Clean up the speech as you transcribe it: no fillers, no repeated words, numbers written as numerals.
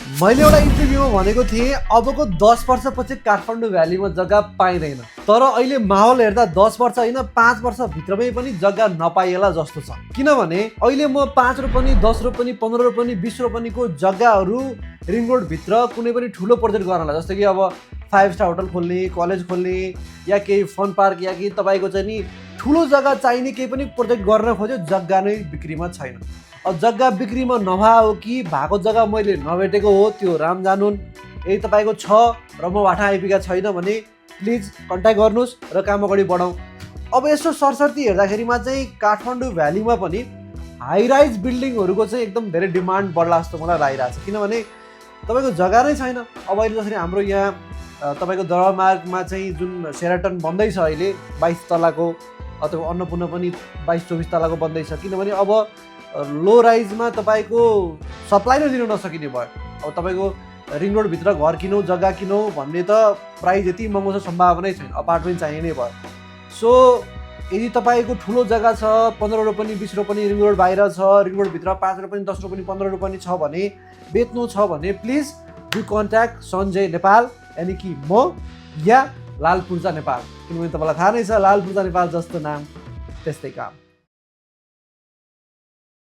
मैले एउटा इन्टरभ्यूमा भनेको थिएँ अबको 10 वर्षपछि काठमाडौँ भ्यालीमा जग्गा पाइँदैन, तर अहिले माहौल हेर्दा 10 वर्ष होइन 5 वर्षभित्रमै पनि जग्गा नपाइएला जस्तो छ। किनभने अहिले म 5 रोपनी 10 रोपनी 15 रोपनी 20 रोपनीको जग्गाहरू रिङ रोडभित्र कुनै पनि ठुलो प्रोजेक्ट गर्नलाई, जस्तो कि अब 5 स्टार होटल खोल्ने, कलेज खोल्ने या केही फन पार्क या केही तपाईँको चाहिँ नि ठुलो जग्गा चाहिने केही पनि प्रोजेक्ट गर्न खोज्यो, जग्गा नै बिक्रीमा छैन। अब जग्गा बिक्रीमा नभए कि भएको जग्गा मैले नभेटेको हो त्यो राम जानुन्। यदि तपाईँको छ र म भाटा आइपुगेको छैन भने प्लिज कन्ट्याक्ट गर्नुहोस् र काम अगाडि बढाउँ। अब यसो सरसर्ती हेर्दाखेरिमा चाहिँ काठमाडौँ भ्यालीमा पनि हाई राइज बिल्डिङहरूको चाहिँ एकदम धेरै डिमान्ड बढ्ला जस्तो मलाई लागिरहेको छ। किनभने तपाईँको जग्गा नै छैन। अब अहिले जसरी हाम्रो यहाँ तपाईँको दरबारमार्गमा चाहिँ जुन सेराटन बन्दैछ अहिले 22 तलाको, अथवा अन्नपूर्ण पनि 22-24 तलाको बन्दैछ। किनभने अब लो राइजमा तपाईँको सप्लाई नै दिन नसकिने भयो। अब तपाईँको रिङ रोडभित्र घर किनौँ जग्गा किनौँ भन्ने त प्राइस यति महँगो छ, सम्भावनै छैन, अपार्टमेन्ट चाहिने नै भयो। सो यदि तपाईँको ठुलो जग्गा छ 15 रोपनी 20 रोपनी रिङ रोड बाहिर छ, रिङ रोडभित्र 5 रोपनी 10 रोपनी 15 रोपनी छ भने बेच्नु छ भने please do contact Sanjay Nepal, यानि कि म या लाल पूर्जा नेपाल। किनभने तपाईँलाई थाहा नै छ लाल पूर्जा नेपाल जस्तो नाम त्यस्तै काम।